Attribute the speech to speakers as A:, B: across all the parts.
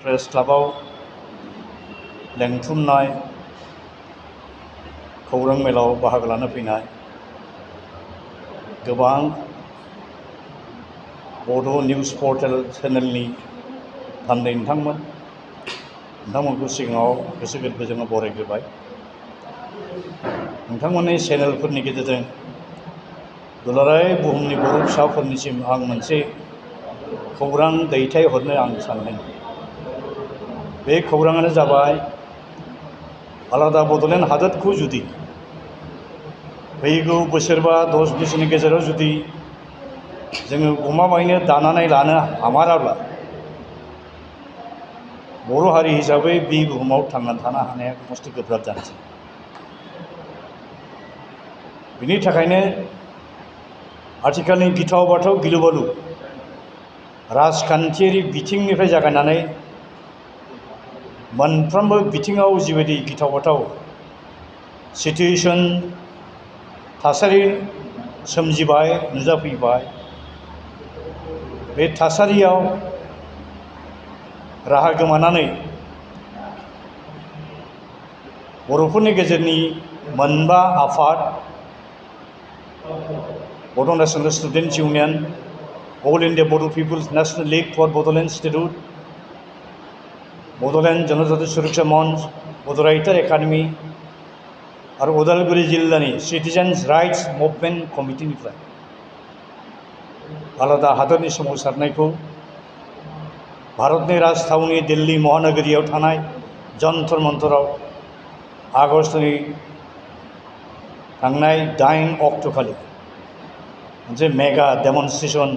A: Press क्लाबाव लेंथुमनाय खौरां मेलाव बाहागो लानो फैनाय गोबां बड' निउज पर्टेल चेनेलनि थान्दै नोंथांमोनखौ सिगाङाव गोसो गोरबोजों बरायग्रोबाय। नोंथांमोननि चेनेलफोरनि गेजेरजों दुलाराय बुहुमनि बर' फिसाफोरनिसिम आं मोनसे खौरां दैथायहरनो आं सानदों। बे खौराङानो जाबाय आलादा बड'लेण्ड हादोरखौ जुदि फैगौ बोसोरबा 10 बोसोरनि गेजेराव जुदि जोङो गमामायैनो दानानै लानो हामाराब्ला बर' हारि हिसाबै बे बुहुमाव थांनानै थानो हानाया मस्थ' गोब्राब जानोसै। बिनि थाखायनो आथिखालनि गिथाव बाथाव गिलु बालु राजखान्थियारि बिथिंनिफ्राय जागायनानै मोनफ्रोमबो बिथिङाव जिबायदि गिथाव बाथाव सिटुएसन थासारि सोमजिबाय नुजाफैबाय, बे थासारियाव राहा गोमानानै बर'फोरनि गेजेरनि मोनबा आफाद Bodo' national students union, all India Bodo' people's national league for Bodoland statehood, Bodoland Janajati Suraksha मंच, बड' राइटार एकाडेमी आरो उदालगुरि जिल्लानि सिटिजेन्स राइट्स मुभमेन्ट कमिटिनिफ्राय आलादा हादरनि सोमावसारनायखौ भारतनि राजथावनि दिल्ली महानगरीयाव थानाय जन्तर मन्तराव आगष्टनि थांनाय 8 अक्ट'खालि मोनसे मेगा डेमनस्ट्रेशन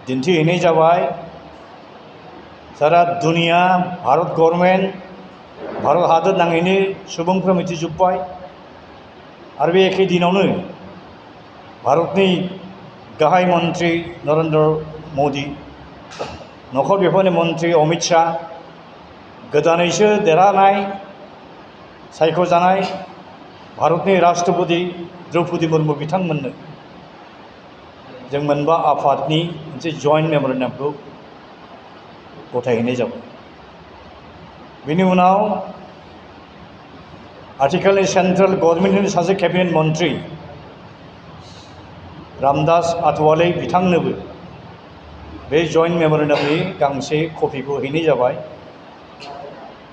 A: दिन्थिहैनाय जाबाय। सारा दुनिया भारत गभर्नमेन्ट भारत हादर नाङैनो सुबुंफ्रा मिथिजोब्बाय आरो बे एखे दिनावनो भारतनि गाहाय मन्त्रि नरेन्द्र मोदी, नखर बेफोरनि मन्त्रि अमित शाह, गोदानैसो देरहानाय सायख'जानाय भारतनि राष्ट्रपति द्रौपदी मुर्मु बिथांमोननो जों मोनबा आफादनि मोनसे जइन्ट मेमरेन्डामखौ गथायहैनाय जाबाय। बेनि उनाव आथिखालनि सेन्ट्रेल गभर्नमेन्टनि सासे केबिनेट मन्त्रि रामदास आठवाले बिथांनोबो बे जइन्ट मेमरेन्डामनि गांसे कपिखौ हैनाय जाबाय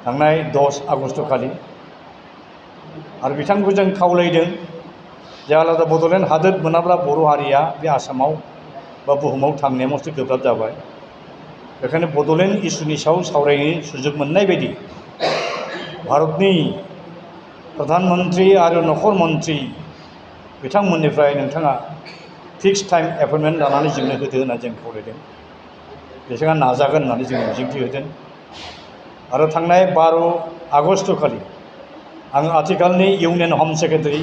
A: थांनाय 10 आगष्टखालि। आरो बिथांखौ जों खावलायदों जे आलादा बड'लेण्ड हादोर मोनाब्ला बर' हारिया बे आसामाव बा बुहुमाव थांनाया मस्थ' गोब्राब जाबाय। बेखायनो बड'लेण्ड इस्युनि सायाव सावरायनो सुजुग मोननाय बायदि भारतनि प्रधान मन्त्रि आरो नखर मन्त्रि बिथांमोननिफ्राय नोंथाङा फिक्स टाइम एपइन्टमेन्ट लानानै जोंनो होदो होनना जों खावलायदों। बिथाङा नाजागोन होननानै जों मिजिंथि होदों। आरो थांनाय 12 आगष्टखालि आं आथिखालनि इउनियन हम सेक्रेटारि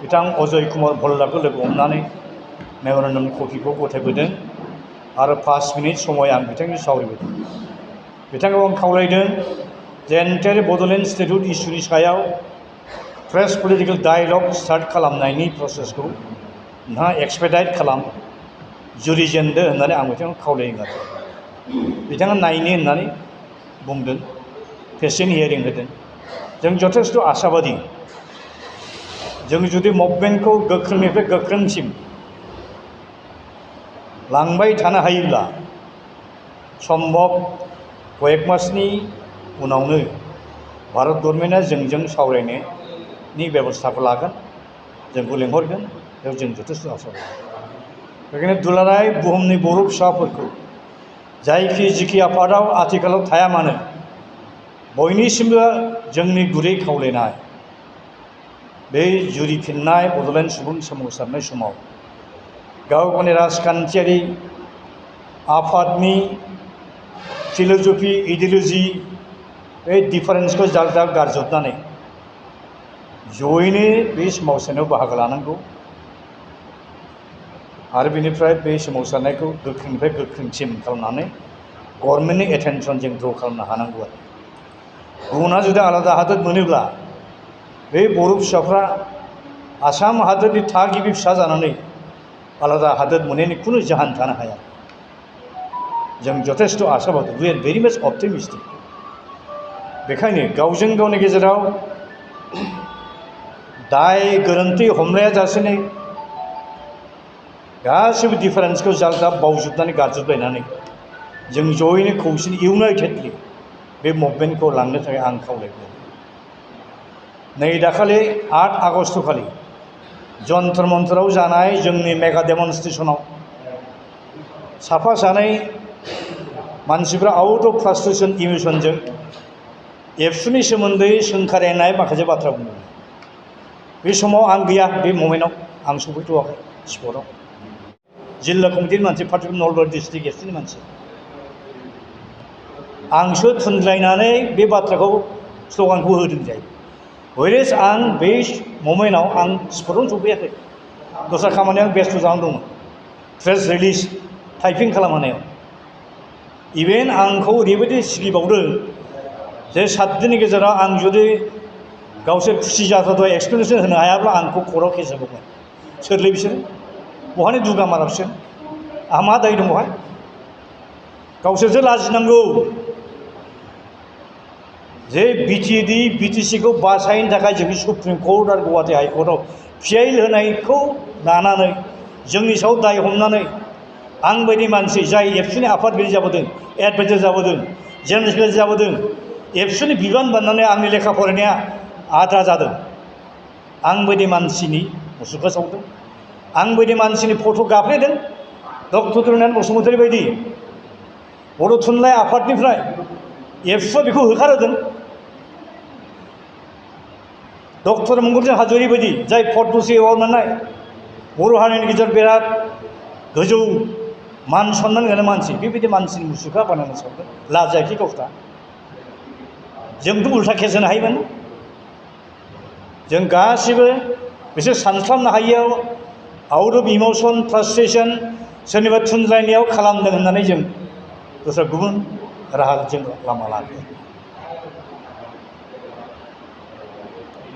A: बिथां अजय कुमार भल्लाखौ लोगो हमनानै मेमरेन्डाम कपिखौ गथायबोदों आरो 5 मिनिट समय आं बिथांजों सावरायबोदों। बिथांखौ आं खावलायदों जे एन्टायर बड'लेण्ड स्टेटहुड इस्युनि सायाव फ्रेश पलिटिकेल डायलग स्टार्ट खालामनायनि प्रसेसखौ नोंथाङा एक्सपेडाइट खालाम, जुरिजेनदो होननानै आं बिथांखौ खावलायदों। आरो बिथाङा नायनो होननानै बुंदों, पेसेन्ट हियारिं होदों। जों जथेस्थ' आशाबादि जों जुदि मुभमेन्टखौ गोख्रोंनिफ्राय गोख्रोंसिम लांबाय थानो हायोब्ला सम्भब कयेक मासनि उनावनो भारत गभर्नमेन्टआ जोंजों सावरायनायनि बेबस्थाखौ लागोन, जोंखौ लेंहरगोन। बेयाव जों जथेस्थ' आसा दं। बेखायनो दुलाराय बुहुमनि बर' फिसाफोरखौ जायखि जिखि आफादाव आथिखालाव थाया मानो बयनिसिमबो जोंनि गुरै खावलायनाय बे जुरिफिननाय बड'लेण्ड सुबुं सोमावसारनाय समाव गाव गावनि राजखान्थियारि आफादनि फिल'सफि आइडिय'ल'जि बे डिफारेन्सखौ जाल्दा गारजोबनानै जयैनो बे सोमावसारनायाव बाहागो लानांगौ आरो बेनिफ्राय बे सोमावसारनायखौ गोख्रोंनिफ्राय गोख्रोंसिन खालामनानै गभर्नमेन्टनि एटेनसन जों ड्र खालामनो हानांगौ। आरो गुबुना जुदि आलादा हादोर मोनोब्ला बे बर' फिसाफ्रा आसाम हादोरनि थागिबि फिसा जानानै आलादा हादोर मोननायनि खुनु जाहोन थानो हाया। जों जथेस्ट' आशाबादी वी आर भेरि माच अपटिमिस्टिक बेखायनो गावजों गावनि गेजेराव दाय गोरोन्थि हमलाया जासेनो गासिबो डिफारेन्सखौ जालदा बावजोबनानै गारजोबलायनानै जों जयैनो खौसेनि इउनाइटेडलि बे मुभमेन्टखौ लांनो थाखाय आं खावलायबाय नै दाखालि 8 आगस्ट खालि जन्तर मन्तराव जानाय जोंनि मेगा डेमनस्ट्रेसनाव साफा सानै मानसिफ्रा आउट अफ फ्रास्ट्रेसन इमोसनजों एबसुनि सोमोन्दै सोंखारिनाय माखासे बाथ्रा बुंदों बे समाव आं गैया बे ममेन्टआव आं सफैथ'वाखै स्पटआव जिल्ला कमिटिनि मानसि पार्टिकुलार नलबारि डिस्ट्रिक्ट एबसुनि मानसि आंसो थुनज्लायनानै बे बाथ्राखौ स्ल'गानखौ होदों जायो वेरेज आं बे ममेन्टआव आं स्पटआवनो सफैयाखै दस्रा खामानियाव बेस्थ' जानानै दंमोन प्रेस रिलिज टाइपिं खालामनायाव इभेन आंखौ ओरैबायदि सिगिबावदों जे 7 दिननि गेजेराव आं जुदि गावसोर खुसि जाथावथाव एक्सप्लेनेसन होनो हायाब्ला आंखौ कर्टआव केस होबावगोन सोरलै बिसोरो बहानि दुगा मारा बिसोर आंहा मा दाय दं बहाय गावसोरसो लाजिनांगौ जे बिटिसिखौ बासायनो थाखाय जोंनि सुप्रिम कर्ट आरो गुवाहाटी हाइकर्टआव पिआइएल होनायखौ लानानै जोंनि सायाव दाय हमनानै आं बायदि मानसि जाय एबसुनि आफादगिरि जाबोदों एडभाइजार जाबोदों जेनेरेल सेक्रेटारि जाबोदों एबसुनि बिबान बाननानै आंनि लेखा फरायनाया आद्रा जादों आं बायदि मानसिनि मुसुखा सावदों आं बायदि मानसिनि फट' गाफ्लेदों डक्टर तुलसीनाथ बसुमतारी बायदि बर' थुनलाइ आफादनिफ्राय एबसुआ बेखौ होखारहोदों डक्टर मंगलसिं हाज'वारि बायदि जाय पद्मश्री एवार्ड मोननाय बर' हारिनि गेजेराव बिराद गोजौ मान सन्मान गोनां मानसि बेबायदि मानसिनि मुसुखा बानायनो सानदों लाजायाखै गावस्रा जोंथ' उल्था केस होनो हायोमोन जों गासिबो बिसोर सानस्लाबनो हायियाव आउट अफ इमोसन फ्रास्ट्रेसन सोरनिबा थुनज्लायनायाव खालामदों होननानै जों दस्रा गुबुन राहाजों लामा लादों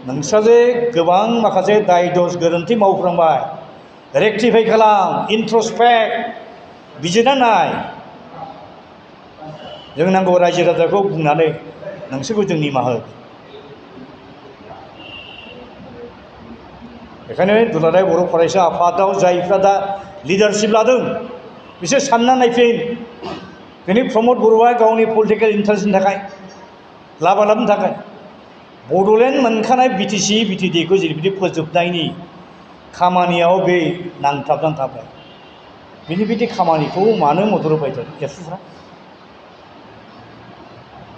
A: नोंस्रा जे गोबां माखासे दाय दस गोरोन्थि मावफ्लांबाय रेक्टिफाइ खालाम इन्ट्रस्पेक्ट बिजिरना नाय जों नांगौ रायजो राजाखौ बुंनानै नोंसोरखौ जों निमाहा हो बेखायनो दुलाराय बर' फरायसा आफादाव जायफ्रा दा लिडारशिप लादों बिसोर सानना नायफिन दिनै प्रमद बर'आ गावनि पलिटिकेल इन्टारेस्टनि थाखाय लाबालाबनि थाखाय बड'लेण्ड मोनखानाय बिटिसि बिटिडिखौ जेरैबायदि फोजोबनायनि खामानियाव बे नांथाबनानै थाबाय बिनि बिदि खामानिखौ मानो मदद होबाय थादों एबसुफ्रा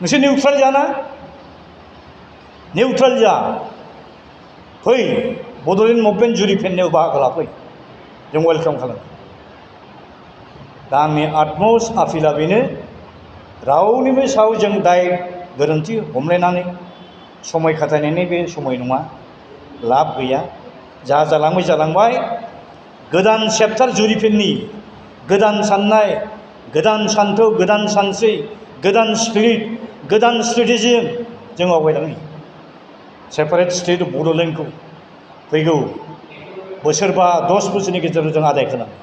A: नोंसोर निउट्रेल जाना निउट्रेल जा फै बड'लेण्ड मुभमेन्ट जुरिफिननायाव बाहागो लाफै जों वेलकाम खालामो दा आंनि आटमस्ट आपिला बेनो रावनिबो सायाव जों दाय गोरोन्थि हमलायनानै समय खाथायनायनि बे समय नङा लाब गैया जा जालांबाय जालांबाय गोदान चेप्टार जुरिफिननि गोदान साननाय गोदान सान्थौ गोदान सानस्रि गोदान स्पिरिट गोदान स्ट्रेटेजिजों जों आवगायलांनि सेपारेट स्टेट बड'लेण्डखौ फैगौ बोसोरबा 10 बोसोरनि गेजेराव जों आदाय खालामो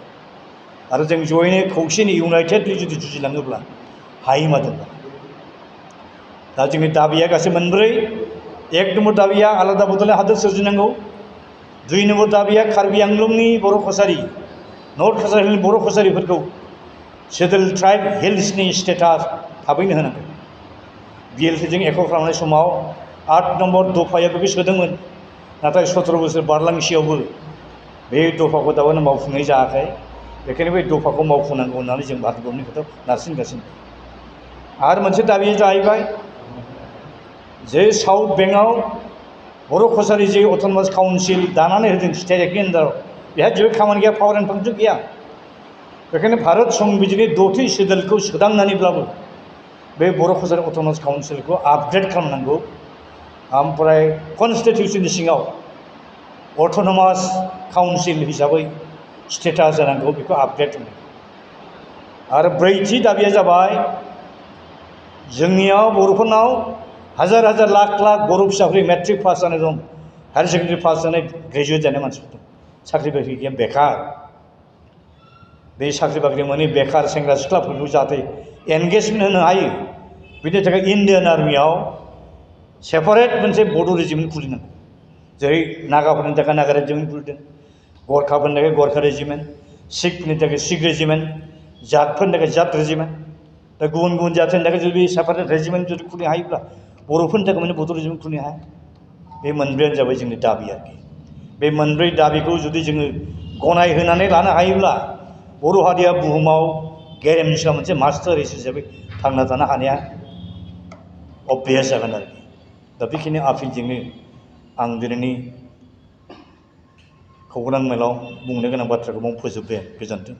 A: आरो जों जयैनो खौसेनि इउनाइटेडलि जुदि जुजिलाङोब्ला हायोमा दङ दा जोंनि दाबिया गासै मोनब्रै 1 नम्बर दाबिया आलादा बड'लेण्ड हादोर सोरजिनांगौ 2 नम्बर दाबिया कार्बि आंलंनि बर' कसारि नर्थ कसारिनि बर' कसारिफोरखौ सेडुल ट्राइब हिल्सनि स्टेटास थाबैनो होनांगौ बिएलटिजों एख' खालामनाय समाव 8 नम्बर दफाया बेखौ सोदोंमोन नाथाय 17 बोसोर बारलांसेयावबो बे दफाखौ दाबोनो मावफुंनाय जायाखै बेखायनो बे दफाखौ मावफुंनांगौ होननानै जों भारत गभर्नमेन्टनि खोथायाव नारसिनगासिनो आरो मोनसे दाबिया जाहैबाय जे साउथ बेंकआव बर' कसारि जे अट'नमास काउन्सिल दानानै होदों स्टेटनि आन्दाराव बेहा जेबो खामानि गैया पावार एन्ड फांसन गैया बेखायनो भारत संबिजितनि 6थि सेडुलखौ सोदांनानैब्लाबो बे बर' कसारि अट'नमास काउन्सिलखौ आपग्रेड खालामनांगौ ओमफ्राय कनस्टिटिउसननि सिङाव अट'नमास काउन्सिल हिसाबै स्टेटास जानांगौ बेखौ आपग्रेड होनांगौ आरो 4थि दाबिया जाबाय जोंनियाव बर'फोरनाव हाजार हाजार लाख लाख बर' फिसाफोर मेट्रिक पास जानाय दं हायार सेकेन्डारि पास जानाय ग्रेजुवेट जानाय मानसिफोर दं साख्रि बाख्रि गैया बेकार बे साख्रि बाख्रि मोनै बेखार सेंग्रा सिख्लाफोरखौ जाहाथे एनगेजमेन्ट होनो हायो बिनि थाखाय इन्डियान आर्मियाव सेपारेट मोनसे बड' रेजिमेन्ट खुलिनांगौ जेरै नागाफोरनि थाखाय नागा रेजिमेन्ट खुलिदों गरखाफोरनि थाखाय गरखा रेजिमेन्ट सिखफोरनि थाखाय सिख रेजिमेन्ट जाटफोरनि थाखाय जाट रेजिमेन्ट दा गुबुन गुबुन जाथिनि थाखाय जुदि सेपारेट रेजिमेन्ट जुदि खुलिनो हायोब्ला बर'फोरनि थाखाय मोनसे बड' रेजिमेन्ट खुलिनो हाया बे मोनब्रैयानो जाबाय जोंनि दाबि आरोखि बे मोनब्रै दाबिखौ जुदि जोङो गनाय होनानै लानो हायोब्ला बर' हारिया बुहुमाव गेरेमसा मोनसे मास्टार रेस हिसाबै थांना थानो हानाया अबभियास जागोन आरोखि दा बेखिनि आपिलजोंनो आं दिनैनि खौरां मेलाव बुंनो गोनां बाथ्राखौ फोजोब्बाय गोजोन्थों।